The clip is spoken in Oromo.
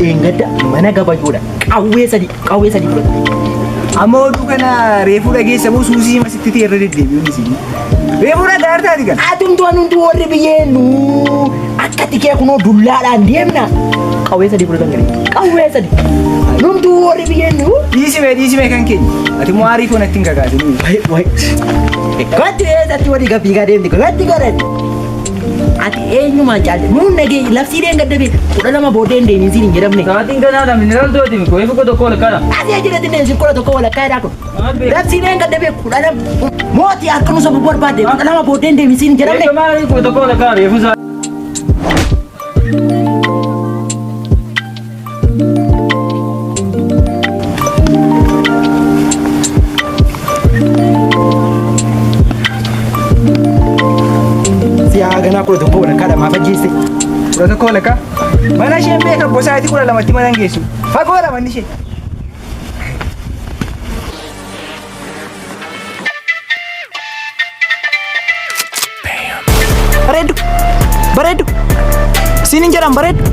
Dheengadda mana gabayoodha. Qawwee sadi qawwee sadi fudhatan. Amma oduu kana reefuu dhageessa moo suusii masitti ta'e irra deddeebi'uun isin. Reefuu dhagaa hartaati kana. Atumtu anumtu warri biyyee nu akka tikee kunoo dullaadhaan deemna. Qawwee sadi fudhatan gari. Qawwee sadi. Numtu warri biyyee nu. Dhiisime dhiisime kan keenya. Ati immoo aarii koo natti hin kakaasin. Wai wai. Gatti eessatti walii gabbii deemti gatti godhati. Ati eenyumaan caalte nuun nagee labsii dheengadda beek 12 booddee hin deemin siin hin jedhamne. Sa'aatiin ganaadha mineraal tooti reefu 11 walakkaadha. Asii jedhati deemsi 11 walakkaa jedhaa kun. Labsii dheengadda beek 12 mootii akka nu sobu barbaadde 12 booddee hin deemin siin hin jedhamne. Reefu maali 11 walakkaa reefu isaa. Si haa ganaa 11 walakkaadha maaf ajjeeste? 11 walakkaa. Mana isheen beeka gosa 12tti mana hin geessu. Fagoodha manni ishee. Bareeddu. Bareeddu. Siin hin jedhan bareeddu.